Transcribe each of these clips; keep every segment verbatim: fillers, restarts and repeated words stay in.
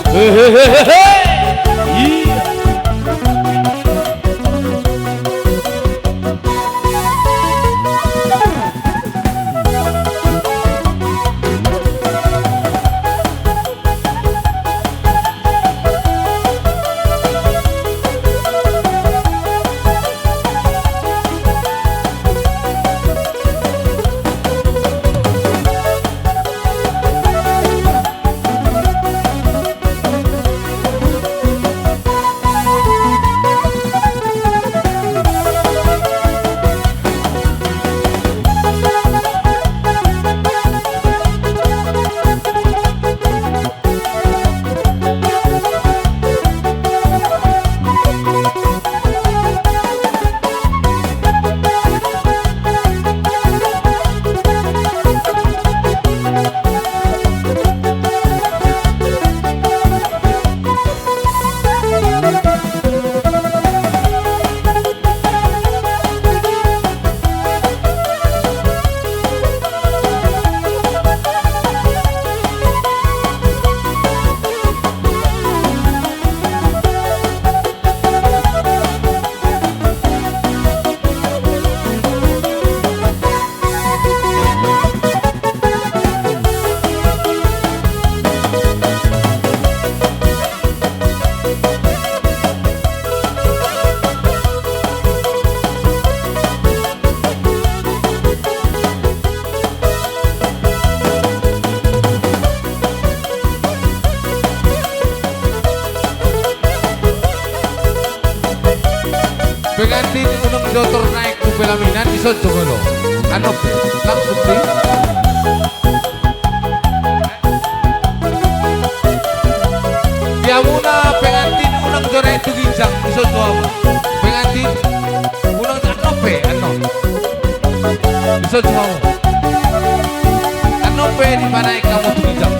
Hehehehe. Iya. Pengantin unang jo tor naek tu pelaminan, dison jo molo. Annon pe, langsung di. Di hamuna pengantin unang jo naek tu ginjang, dison jo hamu. Pengantin unang jo, annon pe, annon. Dison jo hamu. Annon pe dipanaek hamu tu ginjang.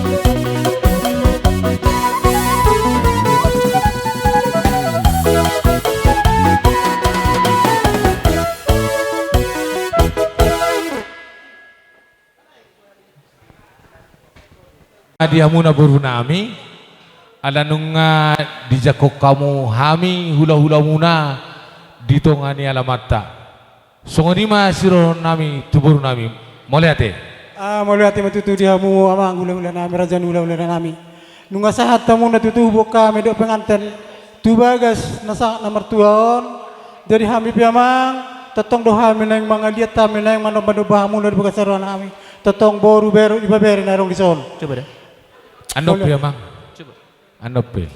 Di hamuna boru nami, ala nunga dijangkon hamu hami hulahulamuna di tonga ni alamanta. Songon i ma sirohon nami tu boru nami. Mauliate. Ah, mauliate ma tutu di hamu amang hulahula nami, raja ni hulahula nami. Nunga sahat hamuna tutu boan hami dohot penganten tu bagas na sangap na martua on. Jadi hami pe amang, tongtong do hami naeng mangaliat, hami naeng manombanomba hamuna di bagas ni roha nami. Tongtong boru, bere, ibebere na adong dison. Coba deh. Annon pe amang. Coba. Annon pe.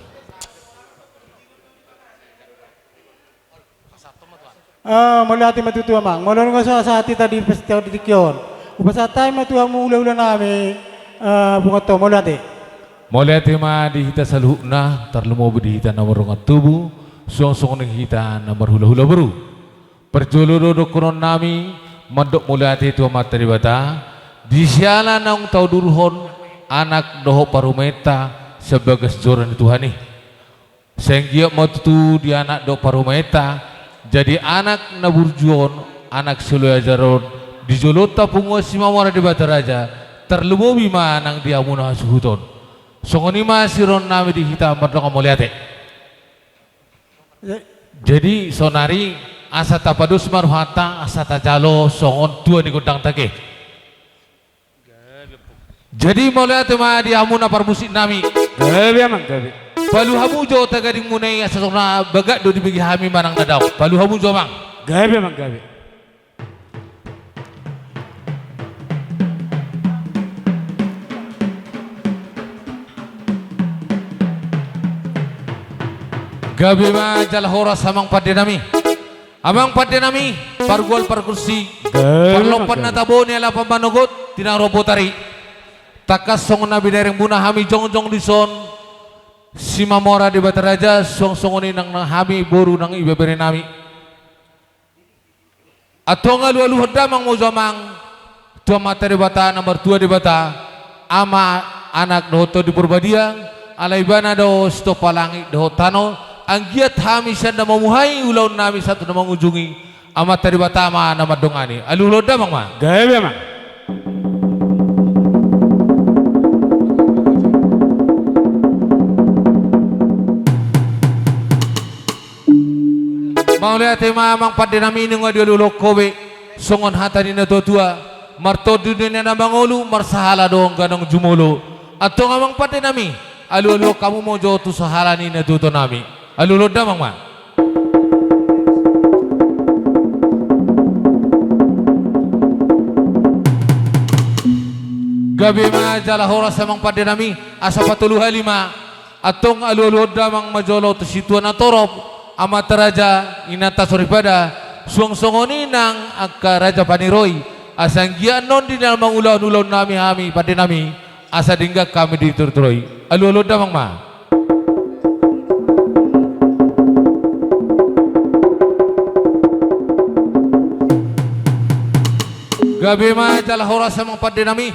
Ah, mauliate ma tutu amang. Molo nunga so sahat hita di pesta di tingki on, hupasahat hami ma tu hamu hulahula nami, ah, punguanta on, mauliate. Mauliate ma di hita saluhutna, tarlumobi di hita na mardongan tubu, suang songon i hita na marhulahula boru. Parjolo do dohonon nami mandok mauliate tu Amanta Debata, di siala naung taudurhon anak dohot parumaenta sian bagas joro ni Tuhan i. Sai anggiat ma tutu di anak dohot parumaenta, jadi anak na burju on, anak siloe ajar on, di jolonta punguan Simamora Debata Raja, tarlumobi ma nang di hamuna hasuhuton. Songon i ma sirohon nami di hita mardongan mauliate. Ya. Jadi saonari asa tapados ma rohanta, asa tajalo songon tua ni gondangta ke. Jadi mauliate ma di hamuna parmusik nami. Gabe amang, gabe. Palu hamu jo tagadingmuna i, asa songon na bagak do dibege hami manang na daong. Palu hamu jo amang. Gabe amang, gabe. Gabe ma jala horas amang pande nami. Amang pande nami, pargual pargonsi, gabe, parlompan, gabe, na tabo ni alapan manogot, tinang ro botari. Tangkas songon na binereng muna hami jongjong dison, Simamora Debata Raja, suang songon i nang hami boru nang ibebere nami. Antong alualuhon damang ma jo amang tu Amanta Debata na martua Debata, Ama, Anak dohot Tondi Porbadia, ala Ibana do sitompa langit dohot tano, anggiat hami sian na mamuhai ulaon nami sahat tu na mangujungi, Amanta Debata ma na mandongani. Alualuhon damang ma. Gabe amang. Mauliate ma amang pande nami, nunga dialualuhon ho be songon hata ni na tuatua: Martondi do ninna na mangolu, marsahala do angka naung jumolo. Antong amang pande nami, alualuhon hamu ma jo tu sahala ni na tuatua nami. Alualuhon damang ma. Gabe ma jala horas amang pande nami, asa patolu hali ma. Antong alualuhon damang ma jolo tu situa na torop, amanta raja, inanta soripada, suang songon i nang angka raja paniroi, asa anggiat annon di na mangulahon ulaon nami hami pande nami, asa denggan hami di turoi. Alualuhon damang ma. Gabe ma jala horas amang pande nami.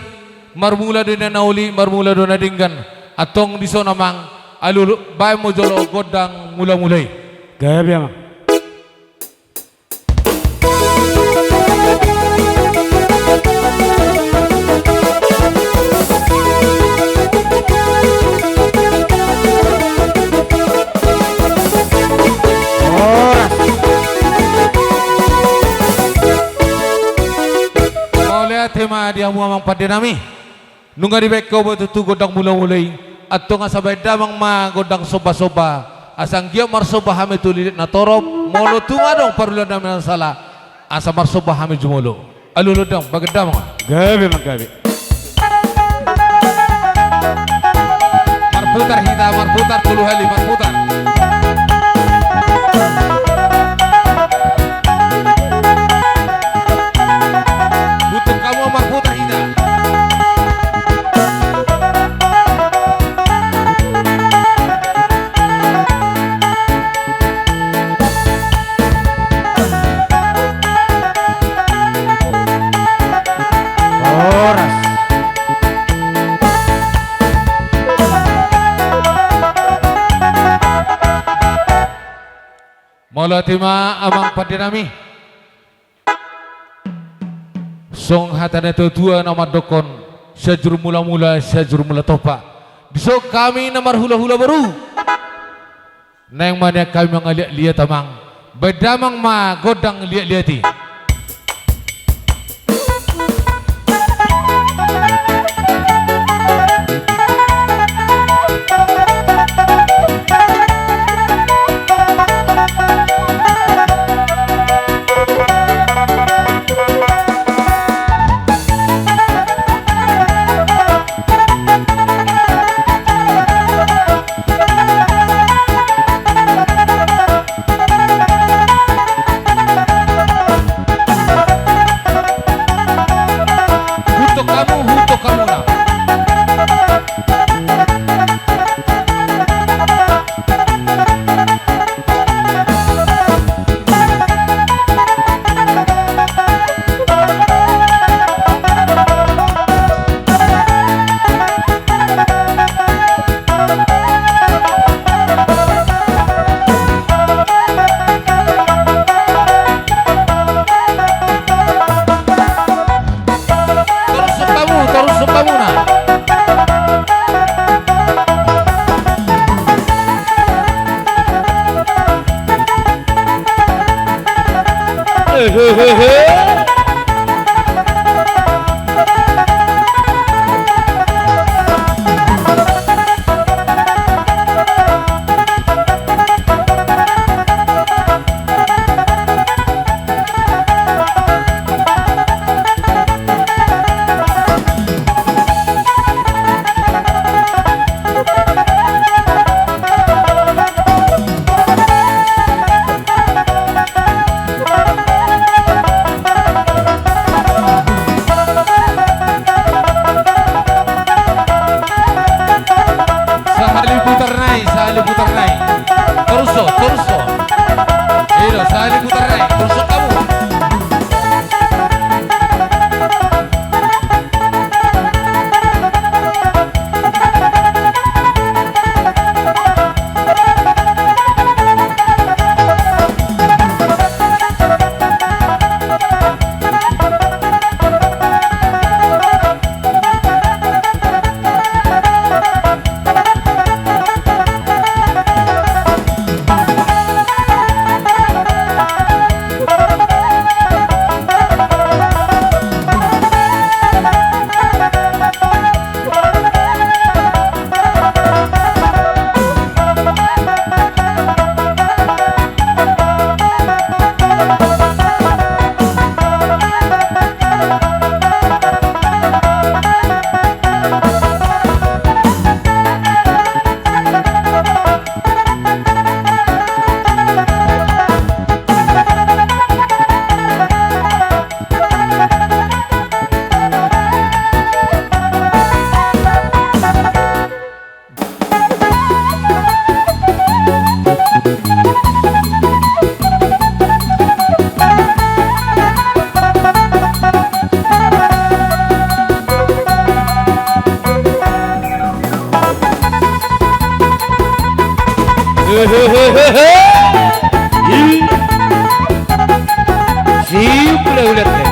Marmula do na uli, marmula do na denggan. Antong dison amang, alualuhon, baen ma jolo gondang mulamula i. Gabe amang. Horas. Mauliate ma di hamu amang pande nami. Nunga dibaen ho be tutu gondang mulamula i. Antong asa baen damang ma gondang sombasomba, asa anggiat marsomba hami tu liliat na torop, molo tung adong parulaon nami na sala, asa marsomba hami jumolo. Alualuhon damang, baen damang ma. Gabe ma gabe. Marputar hita, marputar tolu hali, marputar. Butuh kamu marputar hita. Horas. Mauliate ma amang pande nami. Songon hata ni na tuatua na mandokkon: Sianjur mulamula, Sianjur mula tompa. Dison hami na marhulahula boru, naeng ma nian hami mangaliatliat amang. Baen damang ma gondang liatliat i. Hutuk hamu, hutuk hamu na. Torus hamu, torus hamu na. Hehehe. Sahali putar nai, sahali putar nai. Torus do, torus do. Ilo, sahali putar nai, torus do hamu. Siup, hulahula te.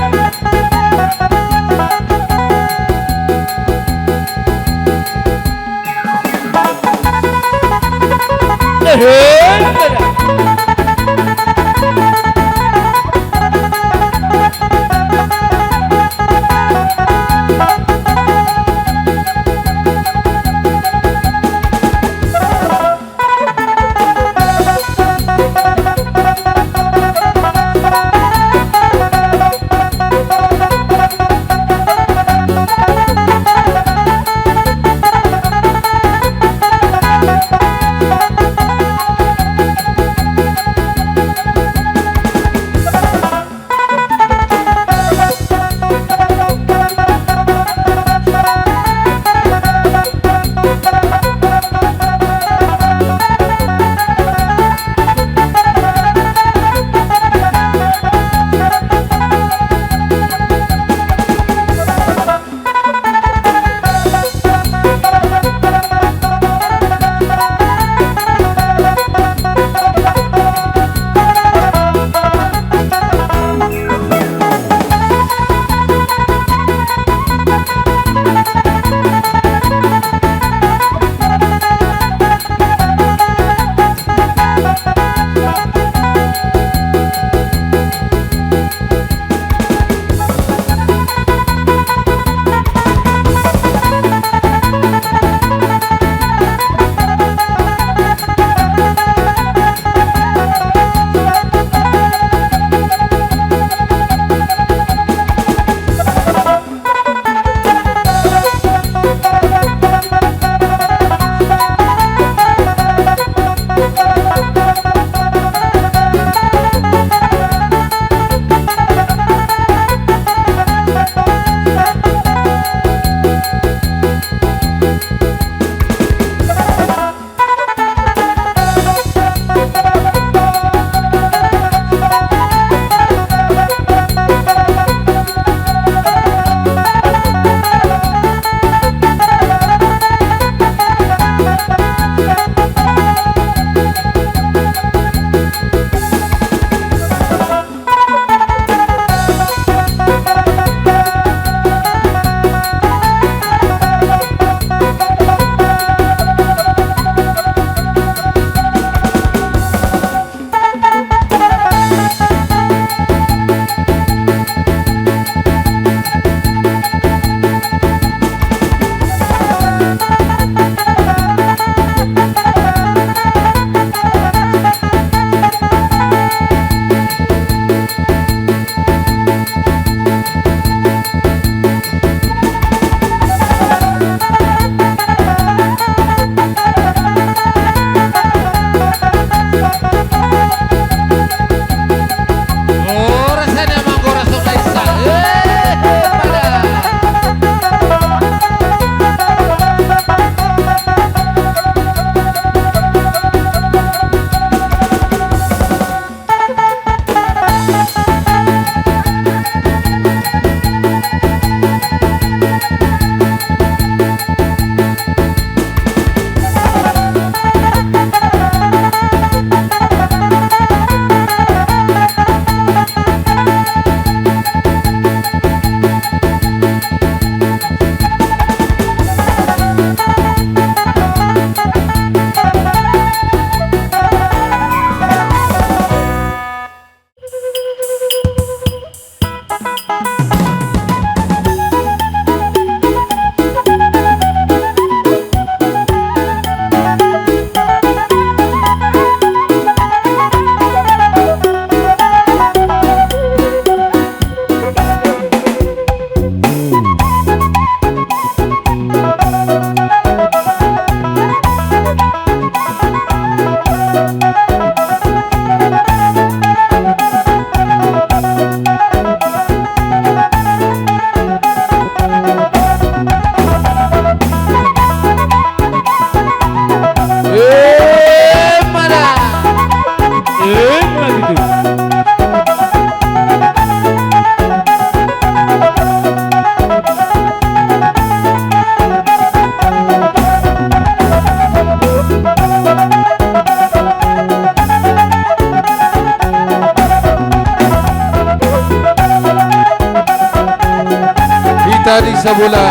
Bisa bola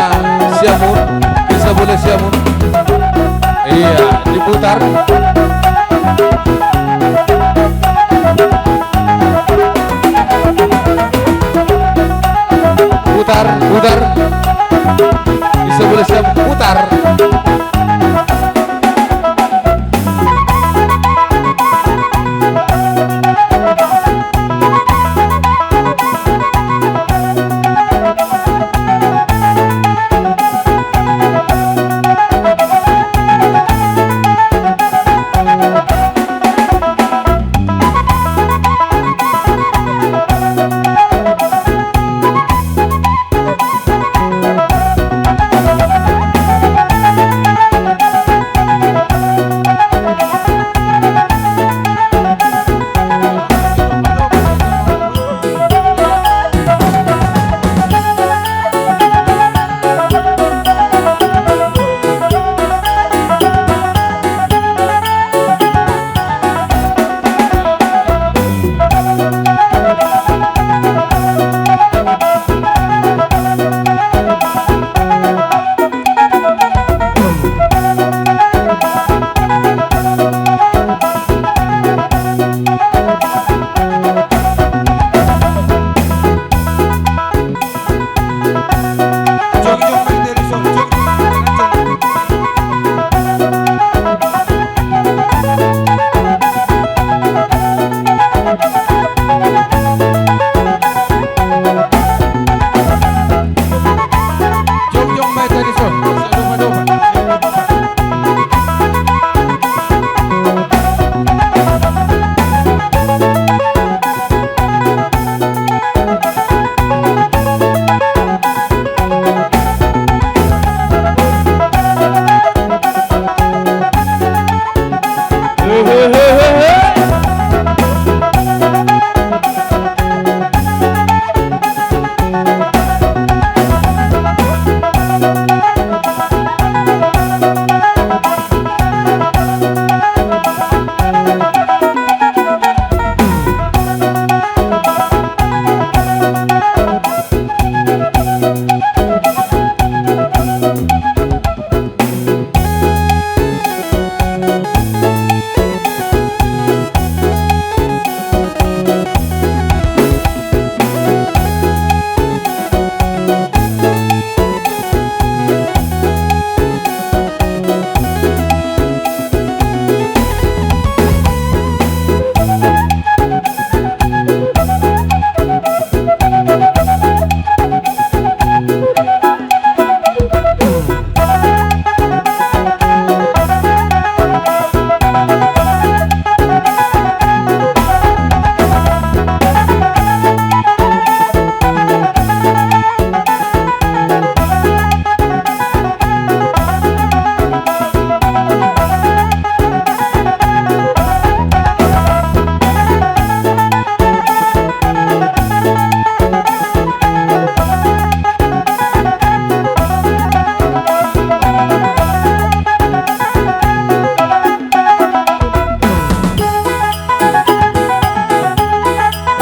siamun, bisa bola siamun. Iya, diputar. Putar, putar. Bisa bola siamun, putar.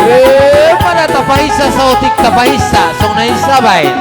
Eh, mana tapaisa saotik tapaisa, songon na isa baen.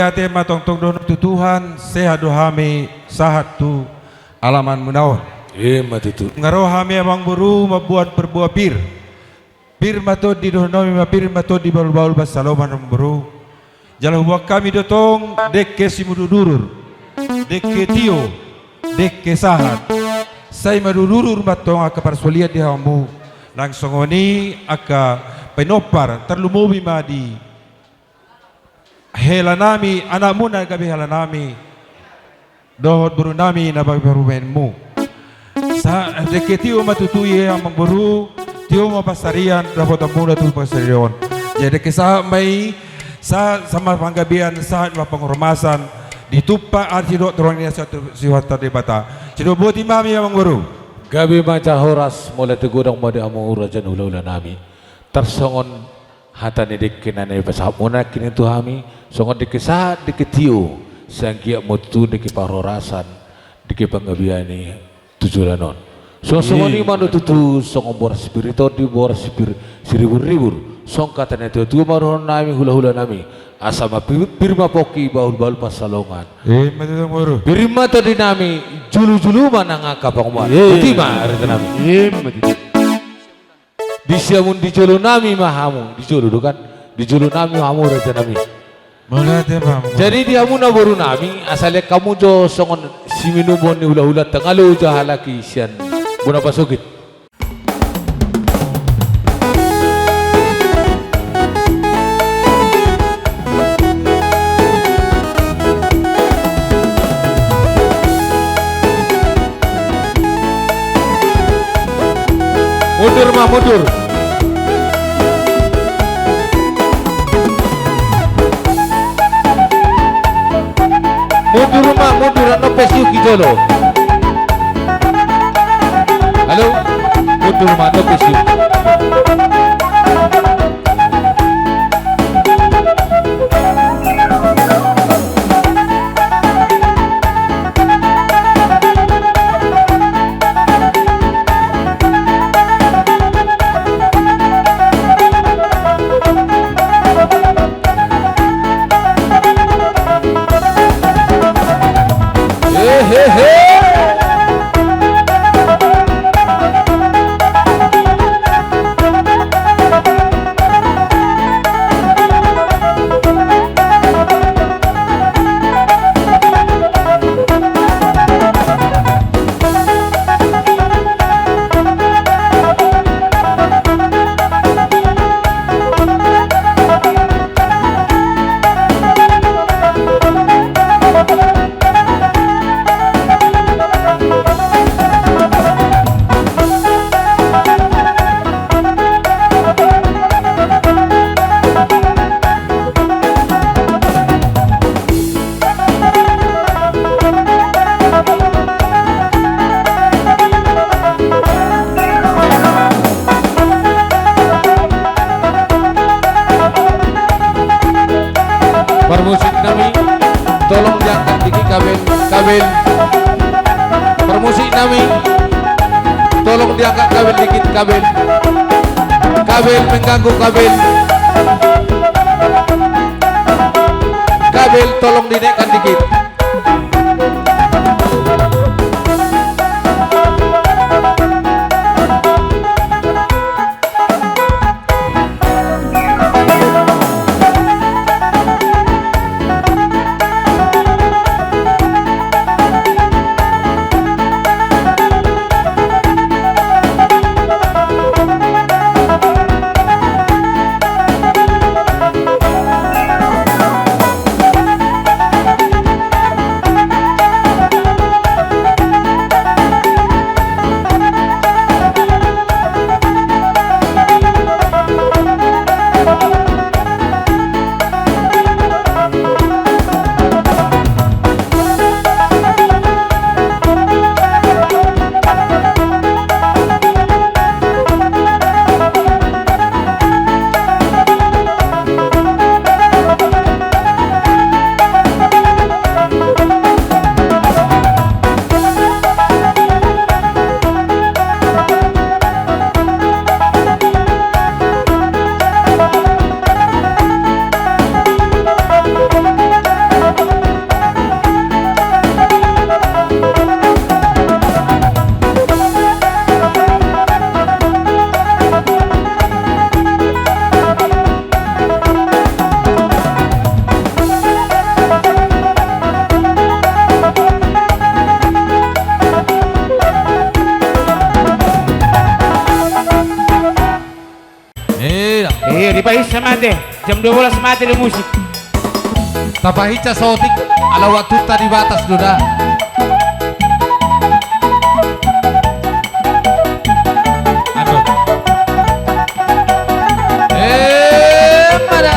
Ate ma tongtong dohonon tu Tuhan, sehat do hami sahat tu alamanmuna on. Ima tutu. Nunga ro hami amangboru mamboan parbue pir. Pir ma tondi dohononmi ma, pir ma tondi bahulbahul pansalongan amangboru. Jala huboan hami do tong dengke simudurudur, dengke tio, dengke sahat. Sai madurudur ma tong angka parsaulian di hamu. Nang songon i angka pinompar, tarlumobi ma di helanami, anakmuna gabe helanami dohot borunami na gabe parumaenmu. Sa, dengke tio ma tutu i amangboru, tio ma pansarian dapotonmuna tu pansarian on. Jadi dengke sahat ma i, sahat ma panggabean, sahat ma pangormasan, ditumpak ari didok torang ni asi Tuhanta Debata. Sidok boti ma hami amangboru. Gabe ma jala horas, mauliate godang ma di hamu raja ni hulahulanami. Tarsongon hata ni dengke na nipasahatmuna nangkin tu hami, songon dengke sahat, dengke tio, sai anggiat ma tutu dengke parhorasan, dengke panggabean i tu joloan on. Songon, songon i ma tutu, songon boras pir i tondi, boras pir siriburribur. Songon hata ni natuatua ma dohononnami, hulahulanami. Asa ma pir, pir ma pongki, bahulbahul pansalongan. Ima tutu amangboru. Pir ma tondinami, julujulu ma nang angka pangomoan. Ima. Boti ma aretanami. Ima tutu. Di siamun di jolonami ma hamu, di jolo do kan? Di jolonami ma hamu rajanami. Mauliate ma. Jadi di hamu na borunami, asa lean hamu jo songon siminumon ni hulahulanta, nga loja halak i sian bona pasogit. Mundur ma, mundur. Mundur ma, mundur, annon pe siuk i jolo. Halo? Mundur ma, annon pe siuk. Parmusik nami, tolong diangkat dikit kabel, kabel. Parmusik nami, tolong diangkat kabel dikit, kabel. Kabel mengganggu, kabel. Kabel tolong dinaikkan dikit. Pahinsa ma ate, jam dua belas ma ate di musik. Tapahinsa saotik, ala waktunta di batas do da. Aduh. Eh, pada.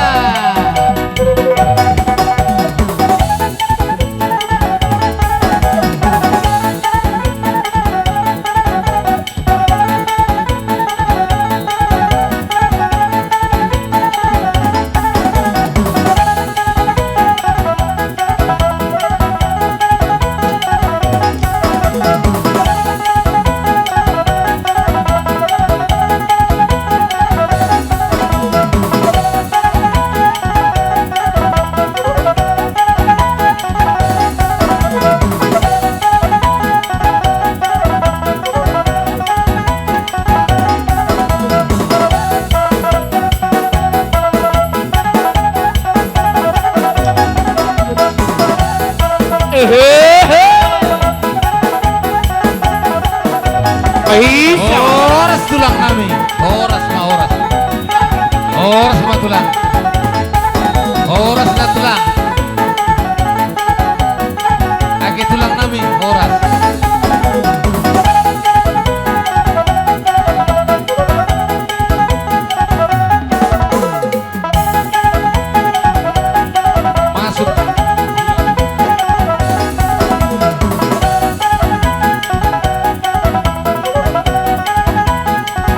Ehehe. Pahinsa. Horas tulang nami. Horas ma, horas. Horas ma tulang. Horas ma tulang. Ake tulang nami, horas. Masuk.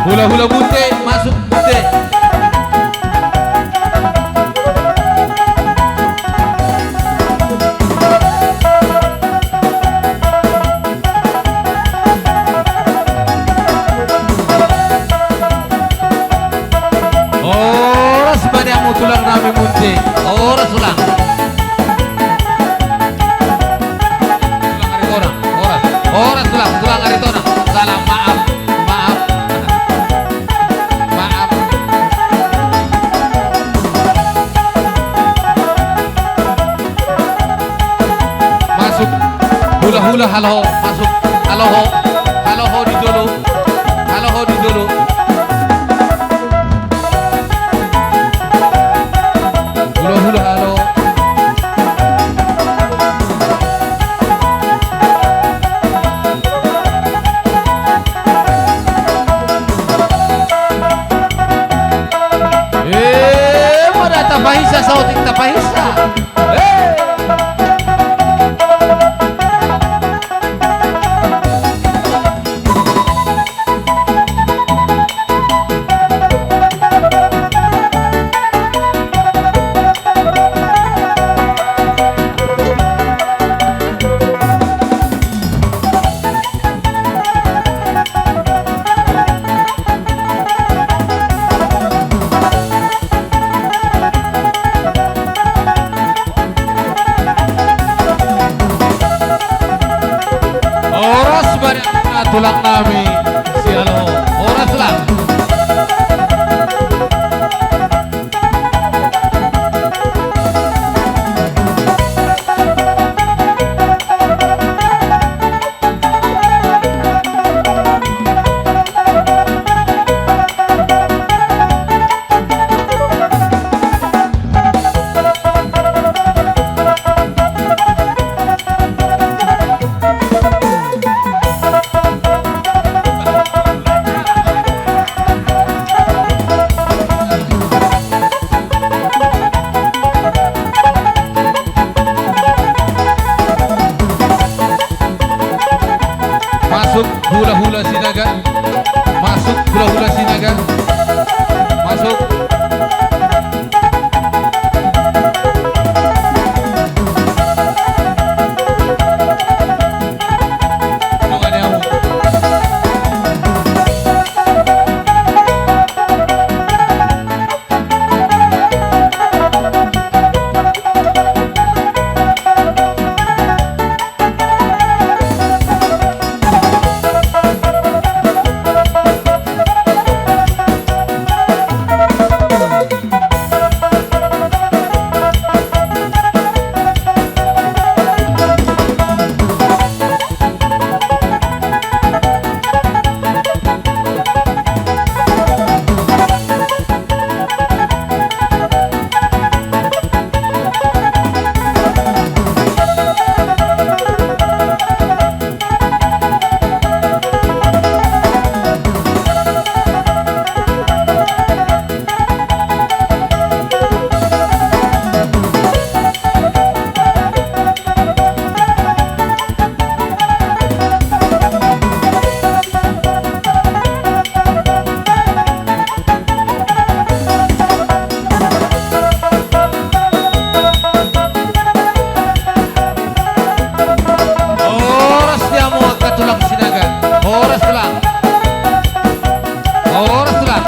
Hula-hula Bunte, masuk Bunte. Horas ma di hamu tulang nami Munte. Horas tulang. Tulang Aritonang. Horas. Horas tulang. Tulang Aritonang. Salah, maaf. Maaf. Maaf. Masuk. Hula-hula, halo, masuk. Halo ho. Halo ho di jolo. Halo ho di jolo. Hula-hula, halo. Eh, mada tapahinsa, saotik tapahinsa. Horas ma di hamu tulang nami. Sialo. Horas tulang. Masuk hula-hula Sinaga. Masuk hula-hula Sinaga. Masuk. Horas, Tulang. Horas, Tulang.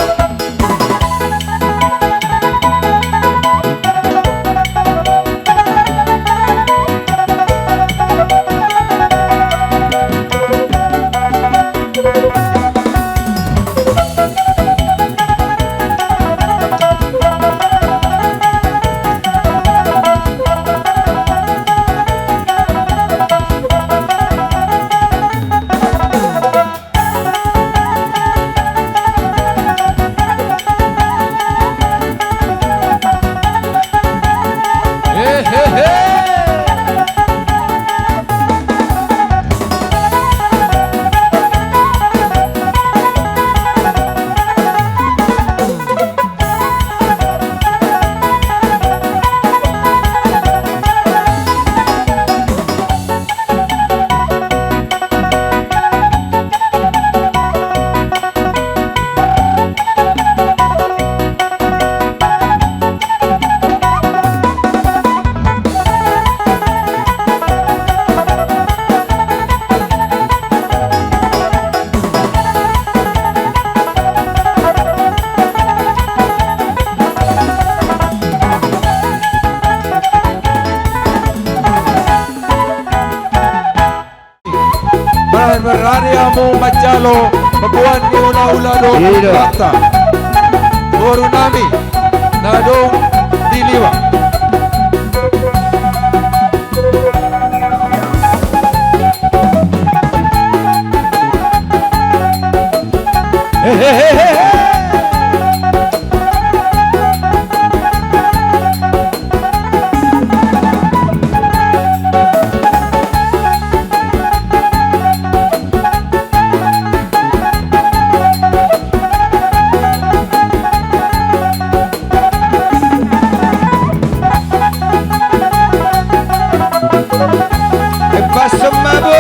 Bahen berani hamu manjalo pangkuan ni hulahula dohot. Iya. Boru nami na adong di Liwa. Hehehe. Embas semabut.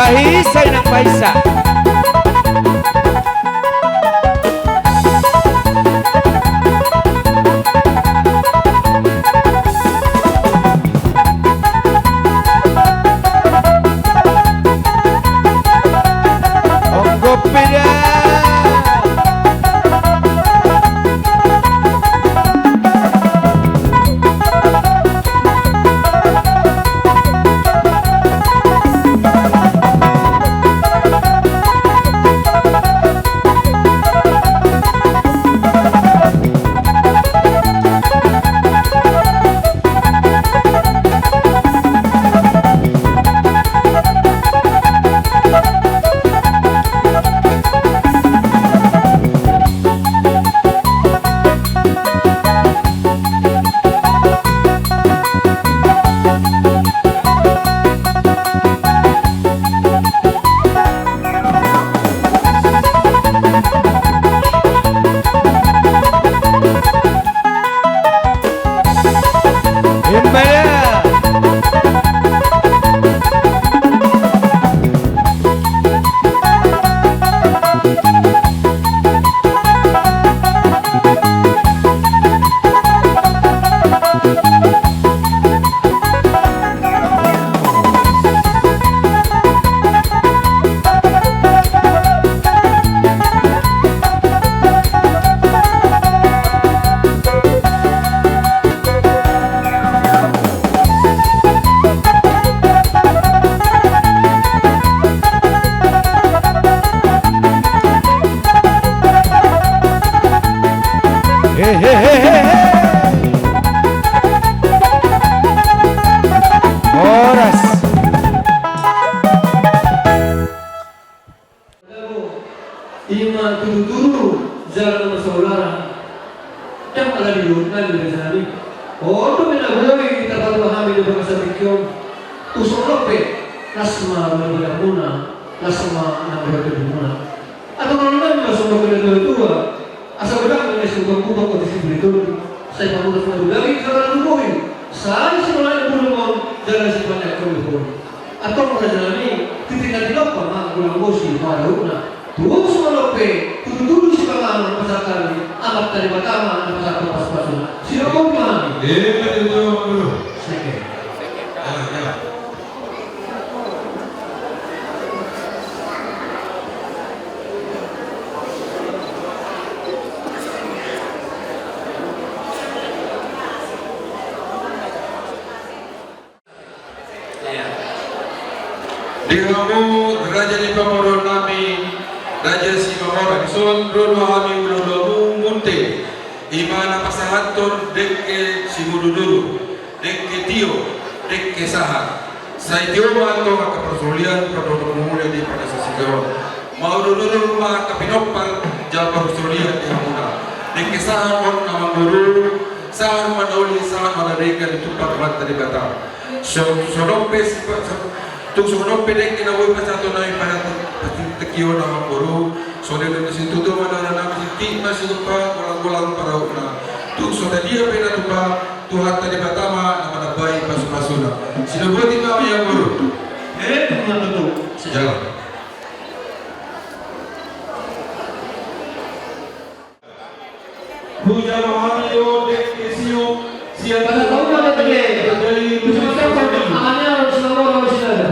Isa inang paisa. Onggo peda. He, he, he, he, he. Horas. Ima tudu-tudu jala na marsaudara. Ndang ala di luhut nami raja nami. On do mena boi tarpatua hami di bagasan tingki on. Tung songon on pe, las ma roha ni badamuna, las ma nang roha ni tubumuna. Antong ala nami ma songon na tua-tua. Asa godang ma na sigubang-gubang otik sipir i tolu. Sai pamudas ma tu daging jala tu bohi. Sai sipaneang bulung on jala sipaneang holi. Antong raja nami, titik na tinompa ma gulang bosi marautna. Tung songon on pe, tudu-tudu sipanganon pasahat hami, Amanta Debata ma na pasahat pasu-pasuna. Sidok ma hami. Emma tutu, Amang Guru. Seke. Ah, ya. Di hamu raja ni pamoruon nami, Raja Simamora, dison ro do hami mangula hamu muntun. Ima na pasahathon dengke simudur-udur, dengke tio, dengke sahat. Sai tio ma antong angka parsaulian, pardomuan muna di pardalanan sigawan. Maudur-udur ma angka pinompar jala parsaulian di hamuna. Dengke sahat on, Amang Guru, sahat ma na uli, sahat ma na denggan ditumpak Amanta Debata. So, songon on pe sipa-, so, tung songon on pe dengke na boi pasahaton nami pada tingki on, Amang Guru. Songon i do, situtu ma na nami, tingki ma situpa, golang-golang parautna. Tung so tadia pe na tupa, Tuhanta Debata ma na manambai pasu-pasuna. Sidok boti ma, Amang Guru. Eh, ma tutu. Jalan. Hujalo hami do dengke siop sian. Pada tahu mana tu dia? Jadi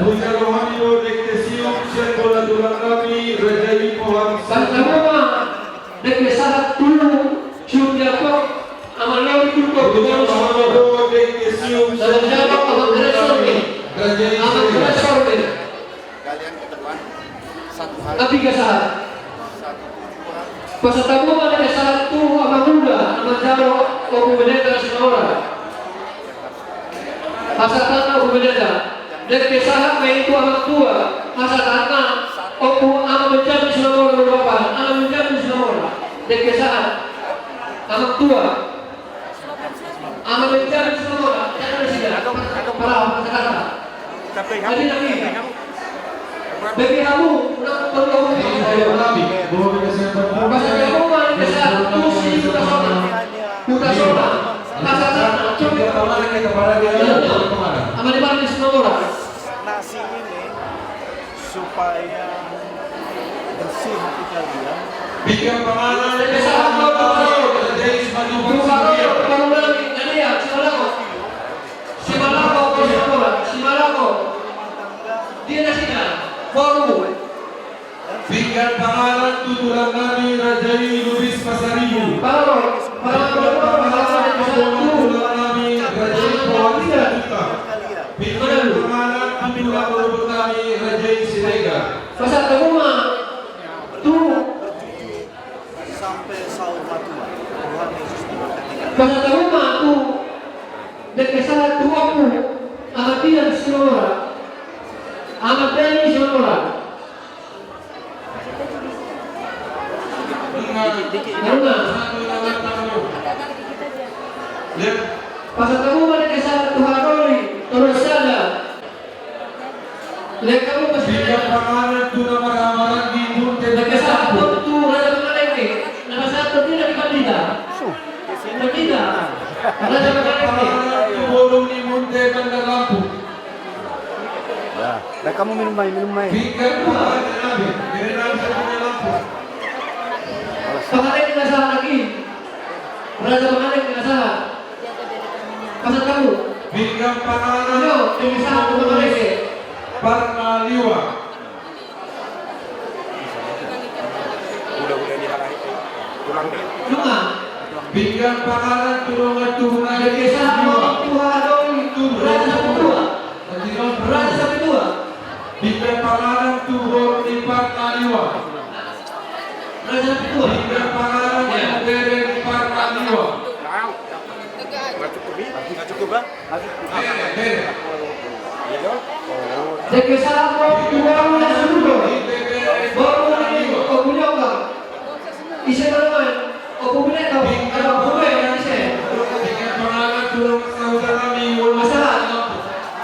hujalo hami do dengke siop sian bola tulang nami, Raja i Pohang. Pada tahu mana dengke sahat tu siop dia kok? Amal lo itu kok. Hujalo hami do dengke siop sian bola tulang nami, Raja i Pohang. Amal lo itu kok. Kalian ke depan. Satu hal. Tapi gak sahat. Satu tujuan. Pasahat hamu ma dengke sahat tu amang uda na manjalo Ompu Pendeta Situmorang. Pasahatanna Ompu Pendeta. Dengke sahat ma i tu amang tua. Pasahatanna Ompu Amang Benjamin Situmorang, Bapak Amang Benjamin Situmorang. Dengke sahat. Amang tua. Amang Benjamin Situmorang, jangan di sini. Para, para, para. Jadi nanti, bagi kamu, nak perlu. Pasahat hamu ma dengke sahat tu si Huta Sonak. Huta Sonak. Pasahat hamu, coba. Amang Benjamin Situmorang. Supaya bersih hati kalian. Pinggan panganan tu Raja i Simanjuntak. Pinggan panganan tu tulang nami Raja i Lubis Pasaribu. Pinggan panganan tu tulang nami Raja i Pohan Simanjuntak. Pinggan panganan tu tulang nami Raja i Siregar. Pasahat hamu ma tu. Sampai saur matua. Tuhan Yesus memberkati kalian. Pasahat hamu ma tu. Dengke sahat tu ompu. Amat Dian Simanjorang. Amat Beni Simanjorang. Pasahat hamu ma dengke sahat tu Haroli, Tolosada. Pinggan panganan tu na marhahamaranggi, dengke sahat tu Raja Pangalenge. Na pasahat tu Raja Pangalenge. Raja Pangalenge. Panganan tu boru ni Munte Bandar Lampung. Dah, dah, kamu minum mai, minum mai. Pinggan panganan, minum mai, minum mai. Pangalenge na sahat lagi. Raja Pangalenge na sahat. Pasahat hamu. Pinggan panganan. Ayo, pinggan sahat tu Pangalenge. Parna Liwa. Nunga. Pinggan panganan tu dongan tubu nami. Dengke sahat tu Haroli, Raja Sapitua. Raja Sapitua. Pinggan panganan tu boru ni Parna Liwa. Raja Sapitua. Pinggan panganan tu bere ni Parna Liwa. Nggak cukup, Bang. Dengke sahat tu boru ni Sudo. Boru ni Ompu Nyoka. Ise ma dongan? Ompu Bineka. Ada Ompu Bineka ise? Masalah.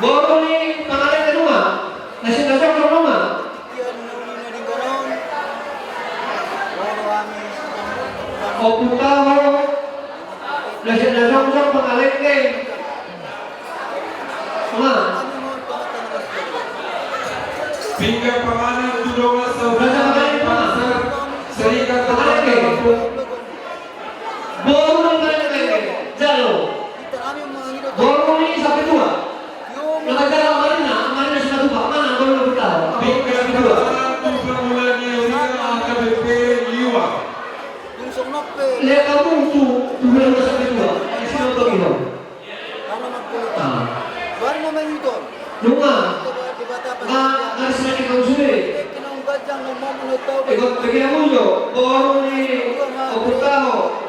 Boru ni Pangalenge nunga. Nasida jongjong nunga. Ompu Taho. Nasida jongjong Pangalenge. Nunga. Pinggan panganan tu dongan saudara Pangalenge. Serikat Pangalenge. Boru ni Pangalenge. Jalo. Boru ni Sapitua. Maka jalo Marina, Marina Simanjuntak. Mana boru ni Sapitua? Pinggan panganan tu pangula ni Rina A K B P Liwa. Lihat kamu tu, tu boru ni Sapitua. Di sini untuk itu. Nunga. Nga, nga disini kau sude. Ego, bagi yang mulia, boru ni Ompu Taho.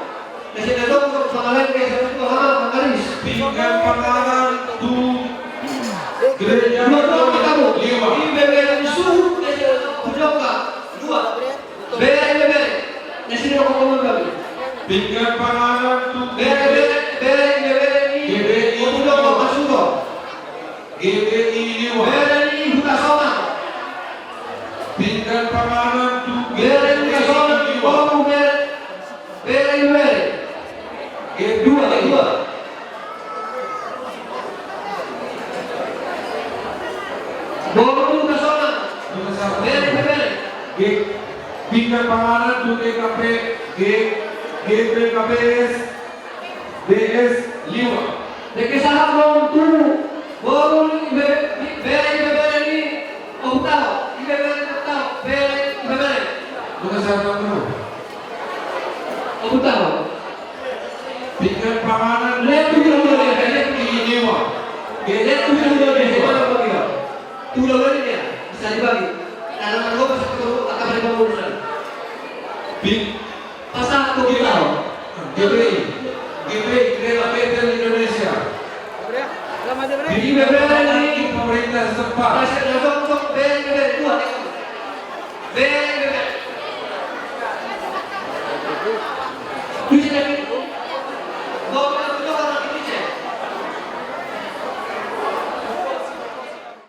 Nasida jongjong Pangalenge, Sapitua, hama, Pangaris. Pinggan panganan tu gereja. Dua, dua, kamu. Lima. Di bebere ni suhut, nasida jongjong, dua. Bere, bere. Nasida jongjong kami. Pinggan panganan tu bere, bere, bere, bere ni. G B I. Ompu Dodo, Masudo. G B I Liwa. Bere ni Huta Sonang. Pinggan panganan tu bere ni Huta Sonang. Ompu bere. Bere ni bere. G B I. Dua, dua. Boru Huta Sonang. Bere, bere. G-, pinggan panganan tu G K P, G-, G P K P S, D S Liwa. Dengke sahat ma tu boru ni be-, be-, bere ni Ompu Taho, i bebere ni Ompu Taho, bere ni bebere. Dengke sahat ma tu. Ompu Taho. Pinggan panganan. Lihat tu dia, dia, dia. Ini, Wak. Lihat tu dia, dia, dia. Mana bagi, Wak? Tu dia, dia. Bisa dibagi. Karena kalau pas itu akan ada bangunan. Ping- Pasahat tu Ompu Taho. G B I. G B I, Gereja Bethel Indonesia. G B I, G B I. Pemerintah setempat.